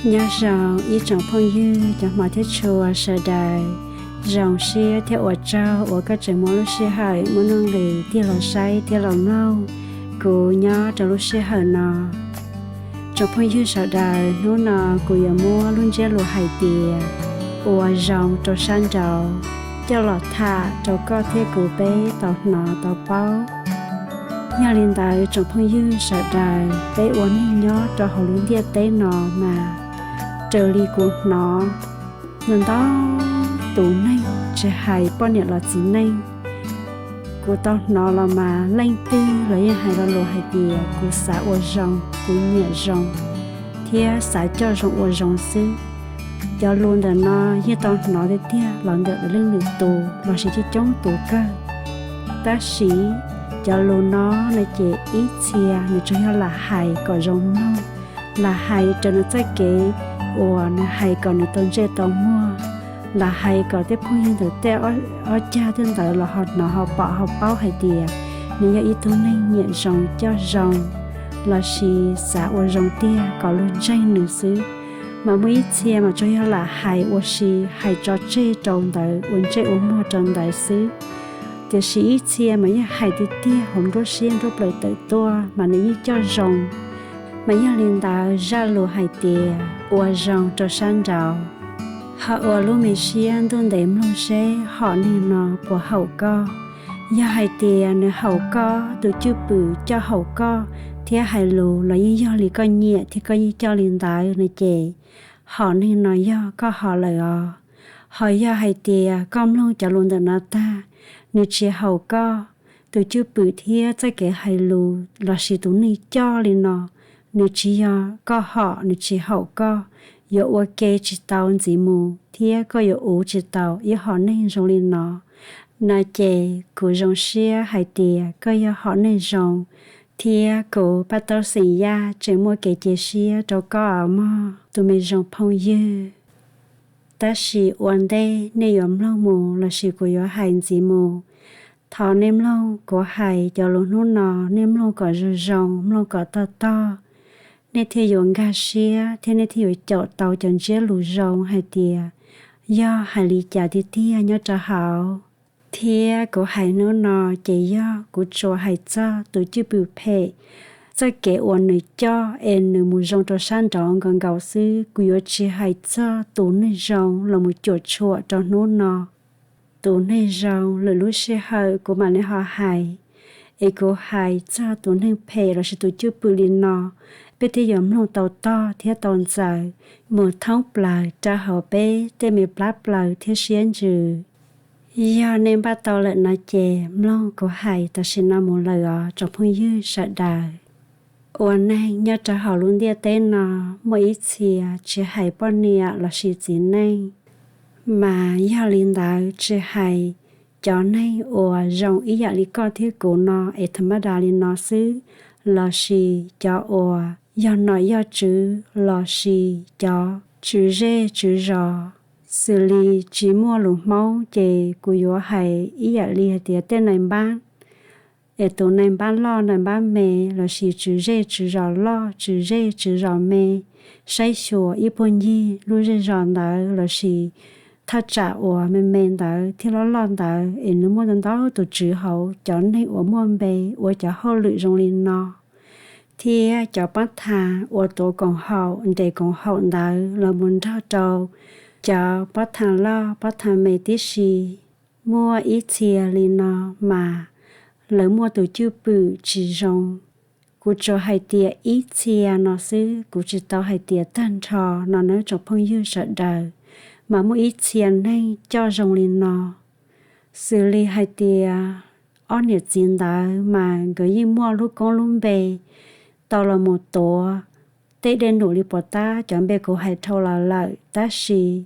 Nyob zoo ib tsoom phooj ywg cov hmov thiab tshua sawv daws, zoo siab thiab ua tsaug uas koj tseem muaj lub sij hawm muaj nuj nqis tig los saib thiab los mloog kuv nyob rau lub sij hawm no. Tsoom phooj ywg sawv daws, hnub no kuv yuav muab lub ntsiab lus hais tias ua zoo rau sab nraud coj los tham rau koj thiab kuv peb tau hnov tau paub. Yog li ntawd tsoom phooj ywg sawv daws, peb ua neeg nyob rau hauv lub ntiaj teb no mas, raws li kuv hnov, ntau ntau tus neeg, tsis hais poj niam los txiv neej, kuv tau hnov los mas leej twg los yeej hais lo lus hais tias kuv xav ua zoo, kuv nyiam zoo, thiab xav coj zoo ua zoo xwb. Cov lus ntawm no yeej tau hnov tiag tiag los ntawm lwm leej lwm tus lossis coob coob tus kawg. Tab sis cov lus no no ces ib txhia nws tsuas yog lam hais kom zoo mloog, lam hais raws nws txoj kev uas nws hais kom nws tau ntsej tau muag, lam hais kom tej phooj ywg ntawm tej ob cag tej ntawd los ho hnov ho pom ho paub hais tias nws yog ib tug neeg nyiam zoo coj zoo lossis xav ua zoo tiag kom luag ntseeg nws xwb. Mas muaj ib txhia mas tsuas yog lam hais ua si, hais tso tseg rau ntawd ua ntsej ua muag rau ntawd xwb. Tiam sis ib txhia mas yeej hais tiag tiag hauv nruab siab nruab plawv tawm tuaj mas nws yeej coj zoo. Mas yog li ntawd zaj lus hais tias ua zoo rau sab nraud, ho ua lub me siab ntuj ntev mloog seb hom neeg no puas haum koj. Yog hais tias nws haum koj, tus cwj pwm coj haum koj thiab hais lus los yeej yog li koj nyiam thiab koj yeej coj li ntawd no ces hom neeg no yog koj hom lawm os. Ho yog hais tias koj mloog cov lus ntawm no tag, nws tsis haum koj, tus cwj pwm thiab txoj kev hais lus lossis tus neeg coj li no, nws tsis yog koj hom, nws tsis haum koj, yuav ua ke tsis tau ntxiv mus thiab koj yuav uv tsis tau ib hom neeg zoo li no, no ces kuv zoo siab hais tias koj yog hom neeg zoo, thiab kuv Paj Taub xeem Yaj tseem muaj kev cia siab rau koj mog tus me zoo phooj ywg. Tab sis ua ntej nej yuav mloog mus lossis kuv yuav hais ntxiv mus, thov nej mloog kuv hais cov lus hnub no, nej mloog kom zoo zoo, mloog kom tog tog, nej thiaj yuav nkag siab thiab nej thiaj yuav caum tau cov ntsiab lus zoo hais tias yog hais li cas tiag tiag nyob rau hauv. Thiab kuv hais hnub no ces yog kuv tsuas hais txog tus cwj pwm phem, txoj kev uas nws coj es nws mus zoo rau sab nraud nkaus nkaus xwb, kuv yuav tsis hais txog tus neeg zoo los mus cuam tshuam rau hnub no. Tus neeg zoo lwm lub sij hawm kuv mam li ho hais, es kuv hais txog tus neeg phem lossis tus cwj pwm li no, peb thiaj yuav mloog tau tog thiab tau ntxaws mus thoob plaws rau hauv peb tej me plab plaws thiab siab ntsws. Yog nej npaj tau lawm no ces mloog kuv hais tam sim no mus lawm os tsoom phooj ywg sawv daws. Ua neeg nyob rau hauv lub ntiaj teb no, muaj ib txhia tsis hais poj niam lossis txiv neej, mas yog li ntawd tsis hais cov neeg uas zoo ib yam li koj thiab kuv no es tham maj das li no xwb, lossis cov uas yog nom yog tswv lossis cov tswv zej tswv zos, xws li tsis muaj lus Hmoob ces kuv yuav hais ib yam li hais tias tej nais npab, es tus nais npab loj nais npab me lossis tswv zej tswv zos loj tswv zej tswv zos me, saib xyuas ib puag ncig lub zej zos ntawd lossis thaj tsam uas me me ntawd thiab loj loj ntawd es nws muaj ntau ntau tus tswv hauv cov neeg uas muaj npe ua cov hauj lwm zoo li no, thiab cov pab tha uas tuav koom haum nres koom haum ntawd los mus nrog rau cov pab tha loj pab tha me tib si. Muaj ib txhia li no mas lawv muaj tus cwj pwm tsis zoo. Kuv tsuas hais tias ib txhia no xwb, kuv tsis tau hais tias tag nrho no nawb tsoom phooj ywg sawv daws, mas muaj ib txhia neeg coj zoo li no. Xws li hais tias ob niam txiv ntawd mas nkawd yeej muaj lub koob lub npe tau los mus tuav tej dej num li puas tab cov npe kuv hais dhau los lawm, tab sis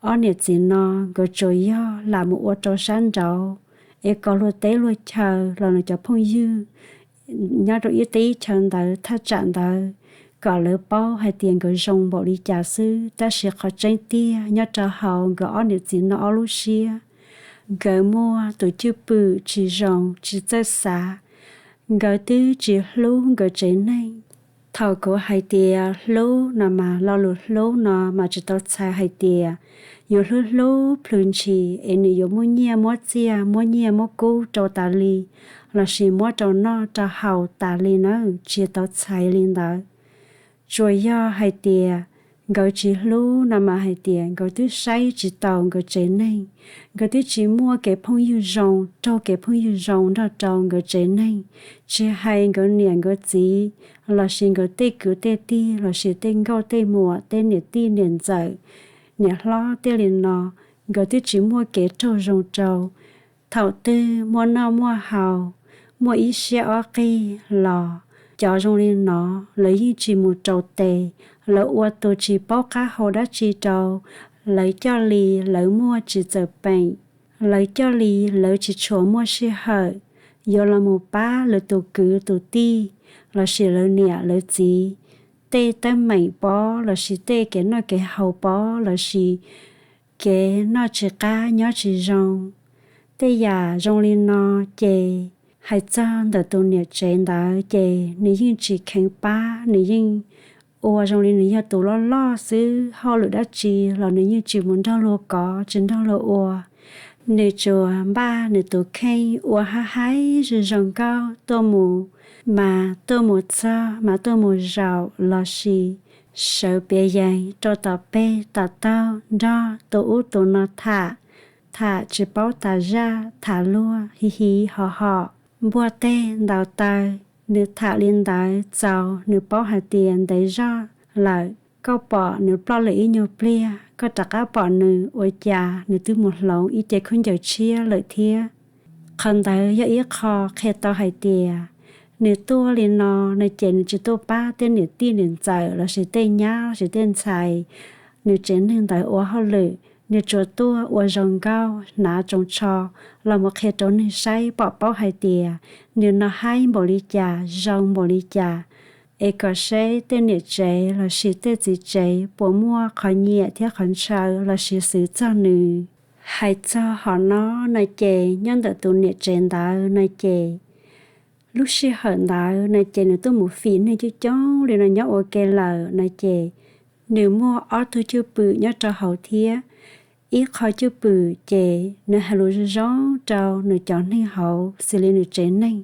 ob niam txiv no nkawd tsuas yog lam mus ua rau sab nraud es kom luag teb luag chaw los nws cov phooj ywg nyob rau ib teb ib chaw ntawd thaj tsam ntawd kom lawv paub hais tias nkawd zoo npaum li cas xwb, tab sis qhov tseeb tiag nyob rau hauv nkawd ob niam txiv no ob lub siab, nkawd muaj tus cwj pwm tsis zoo tsis txawj xav, nkawd twb tsis hlub nkawd tsev neeg, Thaum kuv hais tias hlub no mas lo lus hlub no mas tsis tau txhais hais tias yuav hlub hlub plhws ntshis es nws yuav muab nyiaj muab txiaj muab nyiaj muab kub rau tas li, lossis muab rau noj rau haus tas li nawb, tsis tau txhais li ntawd. Tsuas yog hais tias nkawd tsis hlub no mas hais tias nkawd twb saib tsis taus nkawd tsev neeg, nkawd twb tsis muaj kev phooj ywg zoo, raug kev phooj ywg zoo nrog rau nkawd tsev neeg, tsis hais nkawd niam nkawd txiv, lossis nkawd tej kwv tej tij, lossis tej nkauj tej muam, tej niam tij niam ntxawm, niam hlob tej li no, nkawd twb tsis muaj kev raug zoo rau. Thaum twg muaj noj muaj haus, muaj ib siab ob qig los cov zoo li no, lawv yeej tsis mus rau tes, lawv ua tus tsis paub qab hau dab tsi rau, lawv coj li lawv muaj tsis txawm peem, lawv coj li lawv tsis tshua muaj sij hawm yuav los mus pab lawv tus kwv tus tij, lossis lawv niam lawv txiv, tej teeb meem pob, lossis tej kev noj kev haus pob, lossis kev noj tsis qab nyob tsis zoo. Tej yam zoo li no ces hais txog ntawm tus niam tsev ntawd ces nws yeej tsis kheev pab, nws yeej ua zoo li nws yog tus loj loj xwb, hauj lwm dab tsi los nws yeej tsis mus nrog luag kov, tsis nrog luag ua. Nws tsuas npaj nws tus kheej ua hab haib zoo zoo nkauj tuaj mus, mas tuaj mus txog mas tuaj mus zaum lossis sawv piav yees rau tom peg tom taug nrog tus ub tus no tham, tham tsis paub tas zaj, tham luag hiv hiv hom hom, npuaj teg ntaus taw. Nws tham li ntawd txaus nws paub hais tias ntev zog lawm, koj pom nws ploj lawm ib nyuag pliag, koj rov qab pom nws ua cas nws twb mus hloov ib ce khaub ncaws tshiab lawm thiab. Qhov ntawd yog ib qho qhia tau hais tias nws tuaj li no no ces nws tsis tuaj pab tej niam tij niam ntxawm lossis tej nyab lossis tej ntxhais nws tsev neeg ntawd ua hauj lwm, nws tsuas tuaj ua zoo nkauj hnav tsoos tsho los mus qhia rau neeg saib pom paub hais tias nws no haib npaum li cas, zoo npaum li cas, es kom seb tej niam tsev lossis tej txiv tsev puas muaj qhov nyiam thiab qhov ntshaw lossis xwv txog nws. Hais txog hom no no ces nyob ntawm tus niam tsev ntawd no ces lub sij hawm ntawd no ces nws tuaj mus fim neeg coob coob li no nyob ua ke lawm no ces nws muaj ob tug cwj pwm nyob rau hauv thiab. Ib qho cwj pwm ces nws hais lus zoo zoo rau nws cov neeg hauv xws li nws tsev neeg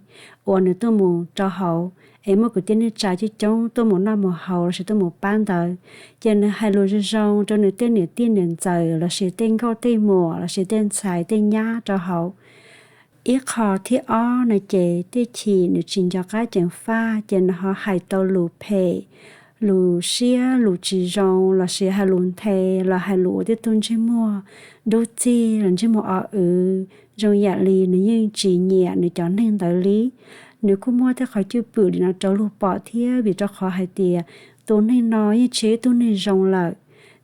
uas nws tuaj mus rau hauv es muaj kwv tij neej tsa coob coob tuaj mus noj mus haus lossis tuaj mus pab ntawd, ces nws hais lus zoo zoo rau nws tej niam tij niam ntxawm lossis tej nkauj tej muam lossis tej ntxhais tej nyab rau hauv. Ib qho thib ob no ces tej chim nws tsis nco qab ceev faj ces nws ho hais tau lus phem, lus siab lus tsis zoo lossis hais lus nthe los hais lus ua tej tug ntsej muag dub txig los ntsej muag o wv, zoo yam li nws yeej tsis nyiam nws cov neeg ntawd li. Nws kuj muab tej qhov cwj pwm li no rau luag pom thiab vim rau qhov hais tias tus neeg no yeej tsis yog ib tug neeg zoo lawm.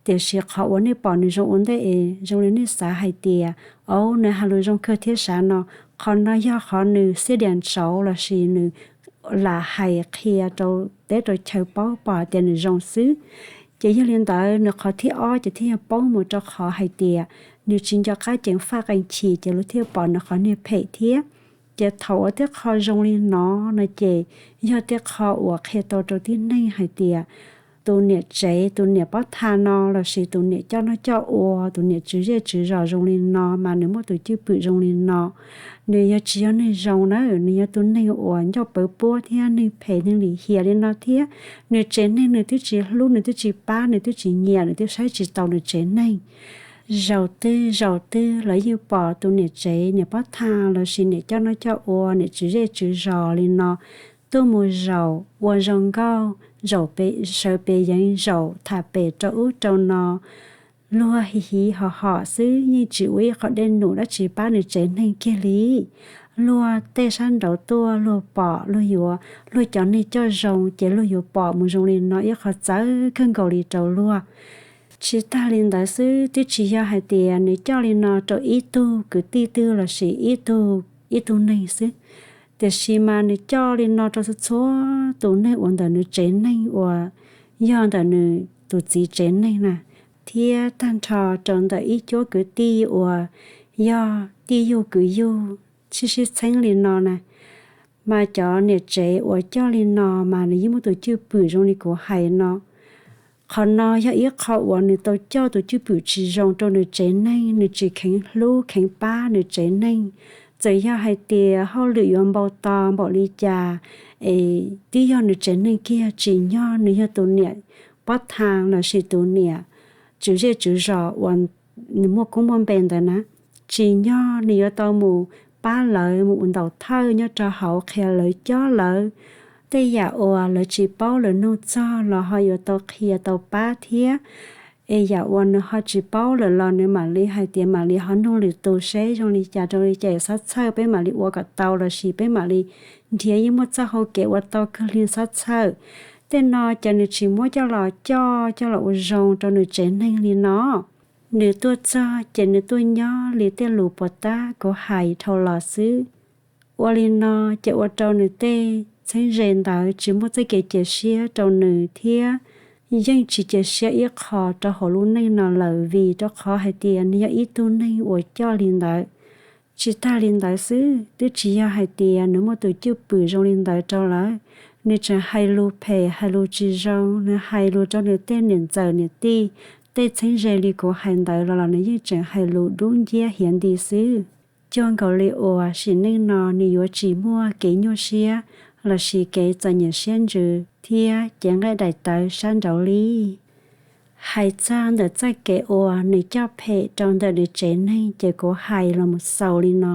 Tiam sis qhov uas nej pom nws zoo ua ntej es zoo li nej xav hais tias, au, nws hais lus zoo kawg thiab sav no, qhov no yog qhov nws xiab dias ntsaud lossis nws lam hais qhia rau teb rau chaw paub pom hais tias nws zoo xwb. Ces yog li ntawd nws qhov thib ob ces thiaj yog paub mus rau qhov hais tias nws tsis nco qab ceev faj qee chim ces luag thiaj pom nws qhov niag phem thiab. Ces thaum uas tej qho zoo li no no ces yog tej qho uas qhia tau rau tib neeg hais tias tus niam tsev tus niam pob tha no lossis tus niam coj noj coj ua, tus niam tswv zej tswv zos zoo li no mas nws muaj tus cwj pwm zoo li no, nws yog tsis yog neeg zoo na, nws yog tus neeg uas ncauj pawv puab thiab neeg phem neeg lim hiam li no thiab. Nws tsev neeg nws twb tsis hlub, nws twb tsis pab, nws twb tsis nyiam, nws twb saib tsis taus nws tsev neeg. Zaum twg zaum twg los yeej pom tus niam tsev niam pob tha lossis niam coj noj coj ua, niam tswv zej tswv zos li no tuaj mus zaum ua zoo nkauj, zaum sawv pem yeev zaum tham pem rau ub rau no, luag hiv hiv hom hom xwb, yeej tsis ua ib qho dej num dab tsi pab nws tsev neeg kiag li. Luag tej sab nraud tuaj luag pom, luag yuav, luag cov neeg coj zoo ces luag yuav pom mus zoo li no ib qho txawv kawg nkaus li rau luag. Tsis tag li ntawd xwb, twb tsis yog hais tias nws coj li no rau ib tug kwv tij twg lossis ib tug, ib tug neeg xwb, tiam sis mas nws coj li no rau txhua txhua tus neeg uas ntawm nws tsev neeg uas yog ntawm nws tus txiv tsev neeg na, thiab tag nrho rau ntawm ib cuab kwv tij uas yog tij yug kwv yug sib sib txheeb li no na. Mas cov niam tsev uas coj li no mas nws yeej muaj tus cwj pwm zoo li kuv hais no. Qhov no yog ib qho uas nws tau coj tus cwj pwm tsis zoo rau nws tsev neeg, nws tsis kheev hlub kheev pab nws tsev neeg. Txawm yog hais tias hauj lwm yuav npau taws npaum li cas, es twb yog nws tsev neeg kiag tsim nyog nws yog tus niam pob tha lossis tus niam tswv zej tswv zos uas nws muaj koob muaj npe ntawd na, tsim nyog nws yuav tau mus pab lawv mus ua ntaus thawj nyob rau hauv, qhia lawv cob lawv tej yam uas lawv tsis paub lawv nug txog los ho yuav tau qhia tau pab thiab. Es yam uas nws ho tsis paub lawm los nws mam li hais tias mam li ho nug lwm tus seb zoo li cas rau li cas, xob txhawj peb mam li ua kom tau lossis peb mam li nrhiav, yeej muaj txoj hau kev ua tau kawg li, xob txhawj. Tej no ces nws tsis muab coj los coj coj los ua zoo rau nws tsev neeg li no. Nws tuaj txog ces nws tuaj nyob li tej lus puas tab kuv hais dhau los xwb. Ua li no ces ua rau nws tej txheeb ze ntawd tsis muaj txoj kev cia siab rau nws thiab yeej tsis cia siab ib qho rau hauv lub neej no lawm, vim rau qhov hais tias nws yog ib tug neeg uas coj li ntawd. Tsis tag li ntawd xwb, twb tsis yog hais tias nws muaj tus cwj pwm zoo li ntawd rau lawv, nws tseem hais lus phem hais lus tsis zoo, nws hais lus rau nws tej niam ntxawm niam tij, tej txheeb ze li kuv hais ntawd los los nws yeej tseem hais lus dub nciab hiav nti xwb. Cuag nkaus li uas sim neej no nws yuav tsis muaj kev nyuaj siab lossis kev txom nyem siab ntsws thiab cev nqaij daim tawv sab nraud li. Hais txog ntawm txoj kev uas nws coj phem rau ntawm nws tsev neeg ces kuv hais los mus xaus li no,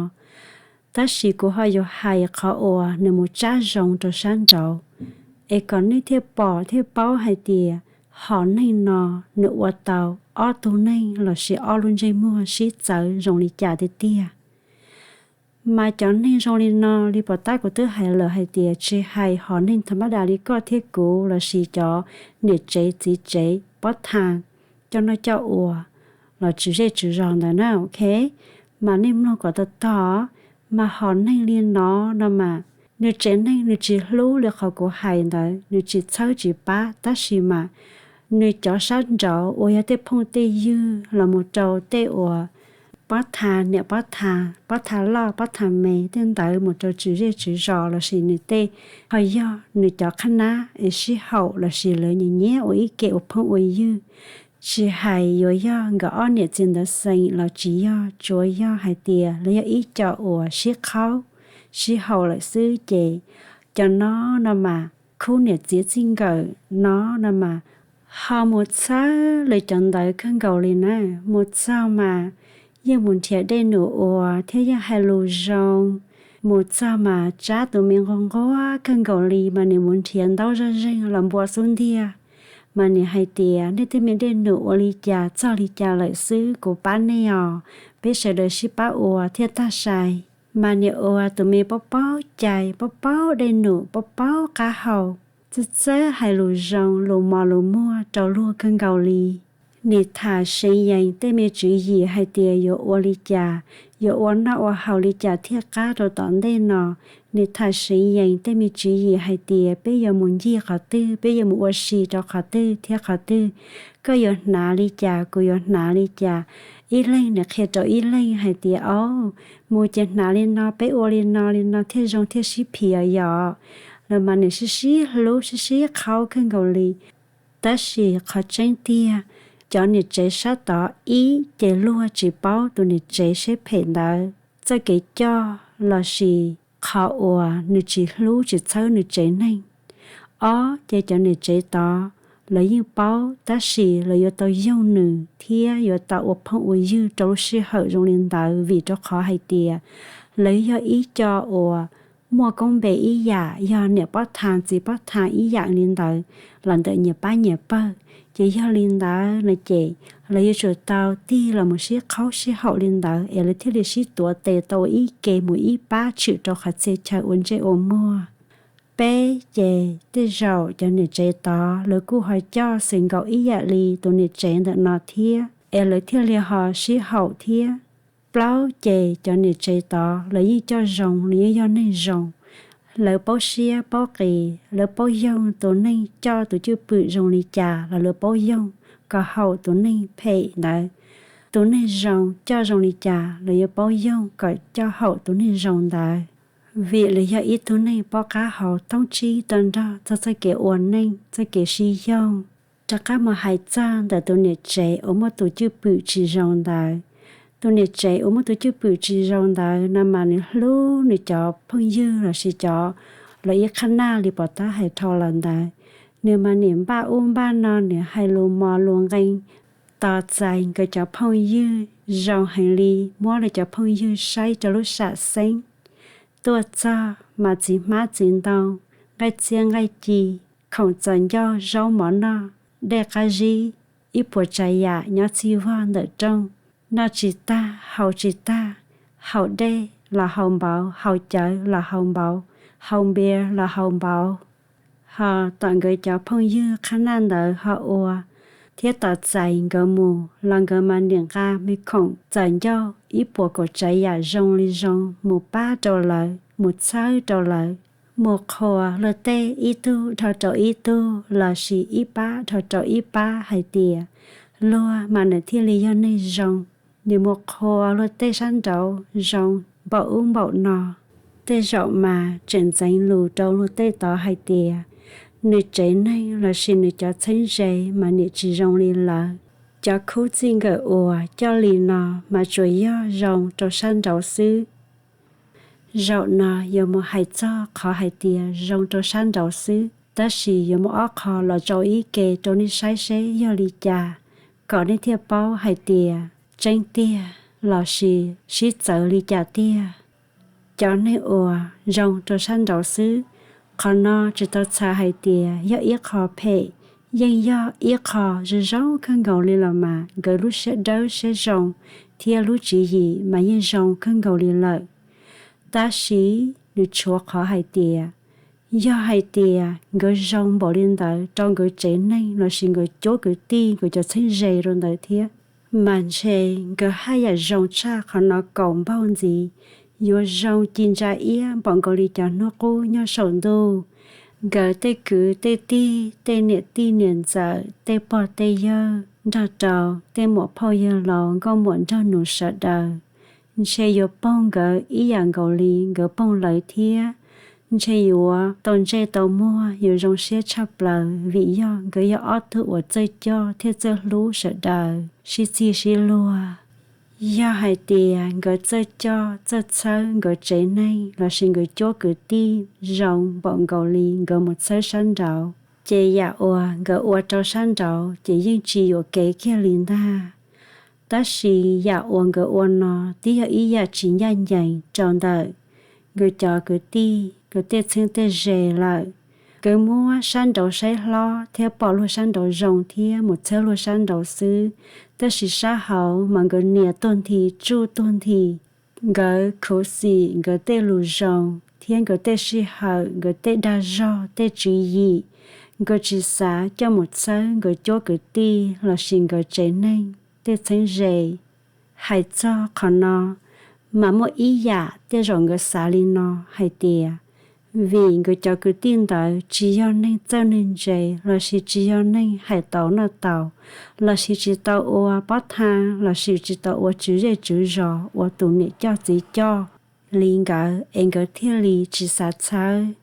tab sis kuv ho yuav hais qhov uas nws mus tsab zoo rau sab nraud, es kom nej thiaj pom thiaj paub hais tias hom neeg no nws ua tau ob tug neeg lossis ob lub ntsej muag sib txawv zoo li cas tiag tiag. Mas cov neeg zoo li no li puas tab kuv twb hais lawm hais tias tsis hais hom neeg tha mab das li koj thiab kuv lossis cov niam tsev txiv tsev pob tha coj noj coj ua los tswv zej tswv zos ntawd na, ok, mas nej mloog kom tau tog. Mas hom neeg li no no mas nws tsev neeg nws tsis hlub li qhov kuv hais ntawd, nws tsis txhawb tsis pab, tab sis mas nws cov sab nraud uas yog tej phooj tej ywg los mus rau tej uas pob tha niam pob tha, pob tha loj pob tha me, tej ntawd mus rau tswv zej tswv zos lossis nws tej ho yog nws cov qhab nab es sib haum lossis lawv nyiam nyiam ua ib ke ua phooj ua ywg. Tsis hais yuav yog nkawd ob niam txiv ntawd xeem los tsis yog, tsuav yog hais tias lawv yog ib co uas sib qhaub sib haum lawm xwb ces cov no no mas khub niam txiv txij nkawm no no mas ho mus txhawb lawv cov ntawd kawg nkaus li na. Mus txog mas yeej mus nrhiav dej num ua thiab yeej hais lus zoo. Mus txog mas tsab tus me nquag nquag kawg nkaus li mas nws mus nrhiav ntaub zoj zeeg los npua xub ntiag. Mas nws hais tias nej tej me dej num ua li cas txog li cas lawm xwb, kuv pab nej os, peb sawv daws sib pab ua thiaj tag sai. Mas nws ua tus me paub paub cai, paub paub dej num, paub paub qab hau, txawj txawj hais lus zoo, lus mos lus muag rau luag kawg nkaus li. Nws tham seev yees tej me tswv yim hais tias yuav ua li cas, yuav ua noj ua haus li cas thiaj qab rau tom ntej no. Nws tham seev yees tej me tswv yim hais tias peb yuav mus ncig qhov twg, peb yuav mus ua si rau qhov twg thiab qhov twg, koj yuav hnav li cas, kuv yuav hnav li cas. Ib leeg nws qhia rau ib leeg hais tias, au, mus ces hnav li no, peb ua li no li no thiaj zoo thiaj sib phiv yom. Los mas nws sib sib hlub sib sib qhaub kawg nkaus li. Tab sis qhov tseeb tiag, cov niam tsev sab tod ib ces luag tsis paub tus niam tsev siab phem ntawd txoj kev coj lossis qhov uas nws tsis hlub tsis txhawb nws tsev neeg. Ob ces cov niam tsev tod lawv yeej paub tab sis lawv yuav tau yoog nws thiab yuav tau ua phooj ua ywg rau lub sij hawm zoo li ntawd vim rau qhov hais tias lawv yog ib co uas muaj koob npe ib yam, yog niam pob tha txiv pob tha ib yam li ntawd los ntawm nyias pab nyias pawg. Ces yog li ntawd no ces lawv yuav tsum tau tig los mus sib qhaub sib haum li ntawd es lawv thiaj li sib tuav tes tau ua ib ke mus ib pab tshwm rau qhov txhia chaw ua ntsej ua muag. Peb ces tej zaum cov niam tsev tod lawv kuj ho coj xwm nkaus ib yam li tus niam tsev ntawm no thiab es lawv thiaj li ho sib haum thiab. Plaub ces cov niam tsev tod lawv yeej coj zoo, lawv yeej yog neeg zoo, lawv paub siab paub qis, lawv paub yoog tus neeg coj tus cwj pwm zoo li cas los lawv paub yoog kom haum tus neeg phem ntawd. Tus neeg zoo coj zoo li cas los yuav paub yoog kom coj haum tus neeg zoo ntawd. Vim lawv yog ib tug neeg paub qab hau thoob tsib to nrog txog txoj kev ua neej, txoj kev sib yoog. Rov qab mus hais txog ntawm tus niam tsev uas muaj tus cwj pwm tsis zoo ntawd. Tus niam tsev uas muaj tus cwj pwm tsis zoo ntawd no mas nws hlub nws cov phooj ywg lossis cov los ib qhab naj li pom tab hais dhau los ntawd. Nws mas nim npaj ub npaj no, nws hais lus mos lus nqee, tos txais nkawd cov phooj ywg zoo heev li, muab lawv cov phooj ywg saib rau lub sam xeeb, tuaj txog mas txiv hmab txiv ntoo, nqaij txiab nqaij ci, khoom txaws ncauj zaub mov noj, dej qab zib, ib puas tsav yam nyob txhij vog ntawm rooj, noj tsis tag haus tsis tag, haus dej los haus npauv, haus cawv los haus npauv, haus npias los haus npauv. Ho tom nkawd cov phooj ywg qhab naj ntawd ho ua thiab tos txais nkawd mus los nkawd mas nim nqa me khoom txaws ncauj ib puas kaum tsav yam zoo li zoo mus pab rau lawv, mus txhawb rau lawv, mus qhuas luag tej ib tug dhau rau ib tug lossis ib pab dhau rau ib pab hais tias luag mas nws thiaj li yog neeg zoo. Nws mus qhuas luag tej sab nraud zoo npaum ub npaum no. Tej zaum mas tseem ntxeev lus rau luag tej tod hais tias nws tsev neeg lossis nws cov txheeb ze mas nim tsis zoo li lawv. Cov khub txij nkawm uas coj li no mas tsuas yog zoo rau sab nraud xwb. Zaum no yuav mus hais txog qhov hais tias zoo rau sab nraud xwb, tab sis yuav muaj ob qho los tso ib ke rau nej saib seb yog li cas, kom nej thiaj paub hais tias tseeb tiag lossis sib txawv li cas tiag. Cov neeg uas zoo rau sab nraud xwb, qhov no tsis tau txhais hais tias yog ib qho phem, yeej yog ib qho zoo zoo kawg nkaus li los mas nkawd lub siab dawb siab zoo thiab lub tswv yim mas yeej zoo kawg nkaus li lawm. Tab sis nws tshuav qhov hais tias, yog hais tias nkawd zoo npaum li ntawd rau nkawd tsev neeg lossis nkawd cuab kwv tij, nkawd cov txheeb ze rau ntawd thiab, mas ntshe nkawd haj yam zoo tshaj qhov no kaum npaug ntxiv, yuav zoo ci ntsa iab npaum nkaus li cov hnub qub nyob saum ntuj. Nkawd tej kwv tej tij, tej niam tij niam ntxawm, tej pog tej yawg nrog rau tej muam phauj yawg laus nkauj muam nraug nus sawv daws, ntshe yuav poog nkawd ib yam nkaus li nkawd poog lawv thiab. Ntshe yuav tau ntsej tau muag, yuav zoo siab tshaj plaws vim yog nkawd yog ob tug uas txawj coj thiab txawj hlub sawv daws sib txig sib luag. Yog hais tias nkawd txawj coj txawj txhawb nkawd tsev neeg lossis nkawd cuab kwv tij zoo npaum nkaus li nkawd mus txhawb sab nraud, ces yam uas nkawd ua rau sab nraud ces yeej tsis yuam kev kiag li ntag. Tab sis yam uas nkawd ua no twb yog ib yam tsis ncaj ncees rau ntawm nkawd cov kwv tij, nkawd tej txheeb tej ze lawm. Nkawd muab sab nraud saib hlob thiab pom luag sab nraud zoo thiab mus txhawb luag sab nraud xwb, tab sis sab hauv mas nkawd nias tuag nthi tsuj tuag nthi. Nkawd khuv xim nkawd tej lus zoo thiab nkawd tej sij hawm, nkawd tej dag zog tej tswv yim. Nkawd tsis xav coj mus txhawb nkawd cuab kwv tij lossis nkawd tsev neeg tej txheeb ze. Hais txog qhov no, mas muaj ib yam tej zaum nkawd xav li no hais tias, vim nkawd cov kwv tij ntawd tsis yog neeg txawj neeg ntse lossis tsis yog neeg hais tau noj tau, lossis tsis tau ua pob tha, lossis tsis tau ua tswv zej tswv zos uas tus niam coj txiv coj li nkawd es nkawd thiaj li tsis xav txhawb.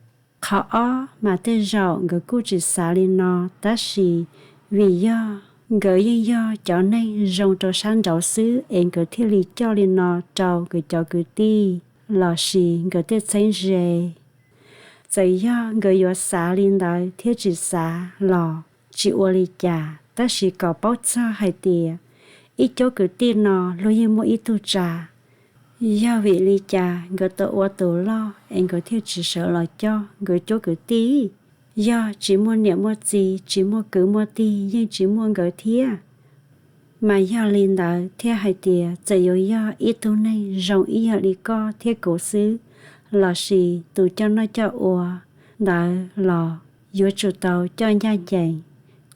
Qhov ob mas tej zaum nkawd kuj tsis xav li no, tab sis vim yog nkawd yeej yog cov neeg zoo rau sab nraud xwb es nkawd thiaj li coj li no rau nkawd cov kwv tij lossis nkawd tej txheeb ze. Txawm yog nkawd yuav xav li ntawd thiab tsis xav los tsis ua li cas, tab sis kom paub txog hais tias ib cuab kwv tij no luag yeej muaj ib tug tsa. Yog vim li cas nkawd tau ua tus loj es nkawd thiaj tsis sawv los coj nkawd cuab kwv tij? Yog tsis muaj niam muaj txiv, tsis muaj kwv muaj tij, yeej tsis muaj nkawd thiab. Mas yog li ntawd thiaj hais tias txawm yuav yog ib tug neeg zoo ib yam li koj thiab kuv xwb, lossis tus coj noj coj ua ntawd los yuav tsum tau coj ncaj ncees.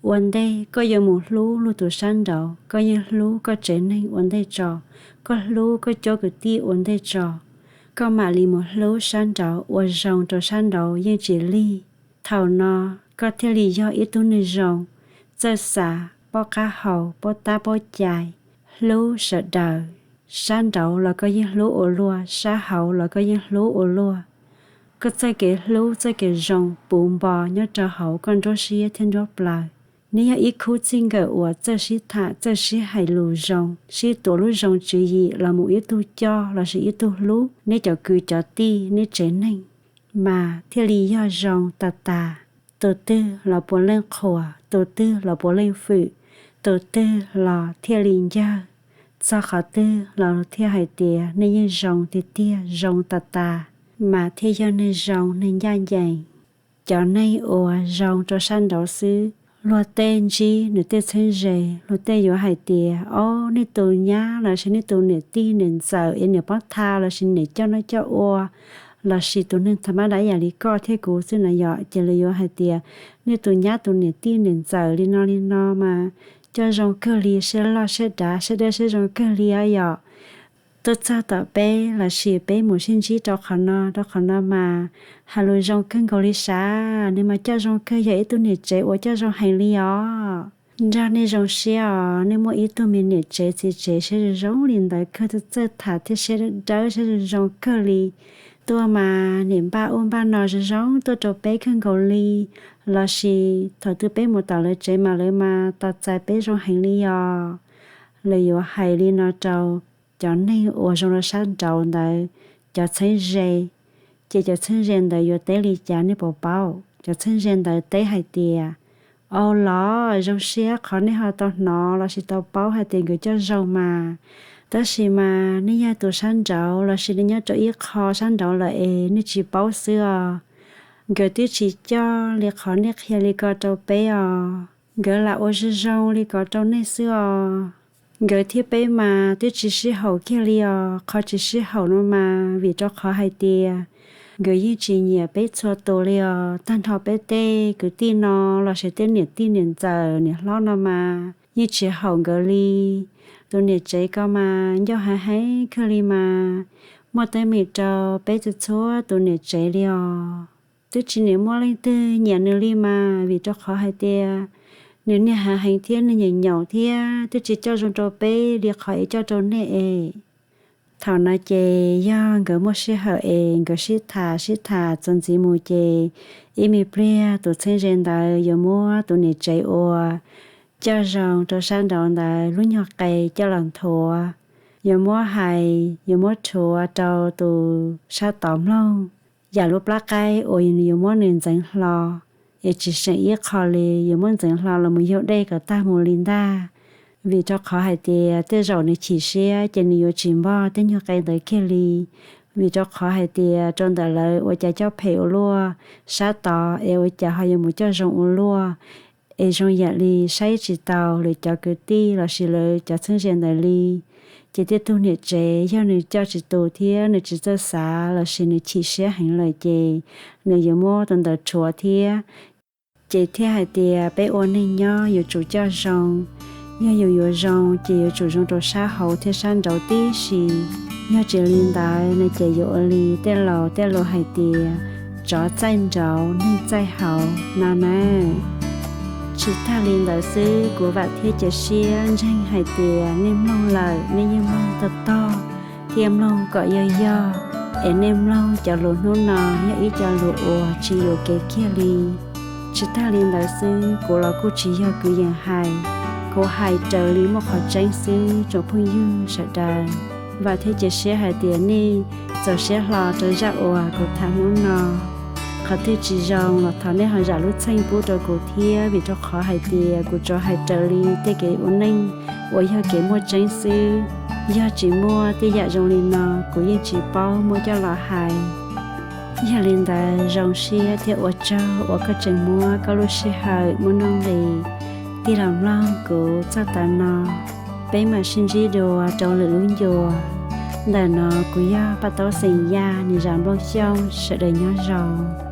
Ua ntej koj yuav mus hlub luag tus sab nraud, koj yeej hlub koj tsev neeg ua ntej tso, koj hlub koj cuab kwv tij ua ntej tso, koj mam li mus hlub sab nraud ua zoo rau sab nraud yeej tsis lig. Thaum no koj thiaj li yog ib tug neeg zoo, txawj xav, paub qab hau, paub tab paub cai, hlub sawv daws. Sab nraud los koj yeej hlub ua luaj, sab hauv los koj yeej hlub ua luaj. koj txoj kev hlub txoj kev zoo puv npo nyob rau hauv koj nruab siab thiab nruab plawv. Neb yog ib khub txij nkawm uas txawj sib tham, txawj sib hais lus zoo, sib tuav lub zoo tswv yim los mus ib tug coj lossis ib tug hlub neb cov kwv cov tij neb tsev neeg, mas thiaj li yog zoo tas tas. Tus twg los puav leej qhuas, tus twg los puav leej fwm, tus twg los thiaj li ncawg, txog qhov twg los thiaj hais tias nej yeej zoo tiag tiag zoo tas tas, mas thiaj yog neeg zoo neeg ncaj ncees. Cov neeg uas zoo rau sab nraud xwb, luag tej ntsib nws tej txheeb ze, luag tej yuav hais tias, ob, nej tus nyab lossis nej tus niam tij niam ntxawm es niam pob tha lossis niam coj noj coj ua, lossis tus neeg tham mab dab yam li koj thiab kuv xwb na yom, ces lawv yuav hais tias, nej tus nyab tus niam tij niam ntxawm li no li no mas coj zoo kawg li, siab loj siab dav siab dawb siab zoo kawg li os yom. Tuaj txog tom peb lossis peb mus sib ntsib rau qhov no rau qhov no mas hais lus zoo kawg nkaus li sav, nws mas coj zoo kawg, yog ib tug niam tsev uas coj zoo heev li os. Nrog nej zoo siab os, nej muaj ib tug me niam tsev txiv tsev siab zoo zoo li ntawd kawg, txawj tham thiab siab dawb siab zoo zoo kawg li. Tuaj mas niam npaj ub npaj no zoo zoo tuaj rau peb kawg nkaus li, lossis thaum twg peb mus tom lawv tsev mas lawv mas tos txais peb zoo heev li os. Lawv yuav hais li no rau cov neeg uas zoo rau sab nraud ntawd cov txheeb ze, ces cov txheeb ze ntawd yuav teb li cas nej puas paub? Cov txheeb ze ntawd teb hais tias, au los zoo siab qhov nej ho tau hnov lossis tau paub hais tias nkawd coj zoo mas, tab sis mas nej yog tus sab nraud lossis nej nyob rau ib qho sab nraud lawm es nej tsis paub xwb os. Nkawd twb tsis coj li qhov nej qhia li ko rau peb os, nkawd lam ua zoo zoo li ko rau nej xwb os. Nkawd thiab peb mas twb tsis sib haum kiag li os, qhov tsis sib haum no mas vim rau qhov hais tias nkawd yeej tsis nyiam peb txhua tus li os, tag nrho peb tej kwv tij no lossis tej niam tij niam ntxawm niam hlob no mas yeej tsis haum nkawd li. Tus niam tsev ko mas ncauj heev heev kawg li mas, muaj teeb meem rau peb txhua txhua tus niam tsev li os. Twb tsis niam muaj leej twg nyiam nws li mas, vim rau qhov hais tias nws niag heev heev thiab nws nyaum nyaum thiab twb tsis coj zoo rau peb li qhov es coj rau nej es. Thaum no ces yog nkawd muaj sij hawm es nkawd sib tham sib tham txuas ntxiv mus ces ib me pliag tus txheeb ze ntawd yuav muab tus niam tsev uas coj zoo rau sab nraud ntawd lub nyuag qe coj los nthuav, yuav muab hais yuav muab rhuav rau tus sab tod mloog, yam lub plab qaib uas nws yuav muab nws ntxeev hlo, es tsis seem ib qho li, yuav muab ntxeev hlo los mus yaug dej kom tag mus li ntag. Vim rau qhov hais tias tej zaum nws chim siab ces nws yuav tsis npog tej nyuag qe ntawd kiag li. Vim rau qhov hais tias rau ntawm lawv ua cas coj phem ua luaj, sab tod es ua cas ho yuav mus coj zoo ua luaj, es zoo yam li saib tsis taus lawv cov kwv tij lossis lawv cov txheeb ze ntawd li. Ces tej tug niam tsev yog nws coj tsis tus thiab nws tsis txawj xav lossis nws chim siab heev lawm ces nws yuav muab tus ntawd rhuav thiab. Ces thiaj hais tias peb ua neeg nyob yuav tsum coj zoo. Yog yus yuav zoo ces yuav tsum zoo rau sab hauv thiab sab nraud tib si. Yog tsis li ntawd no ces yuav ua li tej laus tej lus hais tias, tsov txaij nraud neeg txaij hauv no na. Tsis tag li ntawd xwb, kuv vam thiab cia siab ntseeg hais tias nej mloog lawm nej yeej mloog tog tog thiab mloog kom yog yog, es nej mloog cov lus hnub no yog ib co lus uas tsis yuam kev kiag li. Tsis tag li ntawd xwb, kuv los kuj tsis yog kwv yees hais, kuv hais raws li muaj qhov tseeb xwb tsoom phooj ywg sawv daws. Vam thiab cia siab hais tias nej txaus siab hlo rau zaj uas kuv tham hnub no. Qhov twg tsis zoo los thov nej ho zam lub txim pub rau kuv thiab, vim rau qhov hais tias kuv tsuas hais raws li tej kev ua neej uas yog kev muaj tseeb xwb. Yog tsis muaj tej yam zoo li no kuv yeej tsis paub muab coj los hais. Yog li ntawd zoo siab thiab ua tsaug uas koj tseem muab koj lub sij hawm muaj nuj nqis tig los mloog kuv txog tav no. Peb mam sib ntsib dua rau lwm lub ncua. Ntawm no kuv yog Paj Taub xeem Yaj, nws zam Nplooj Xyooj, sawv daws nyob zoo.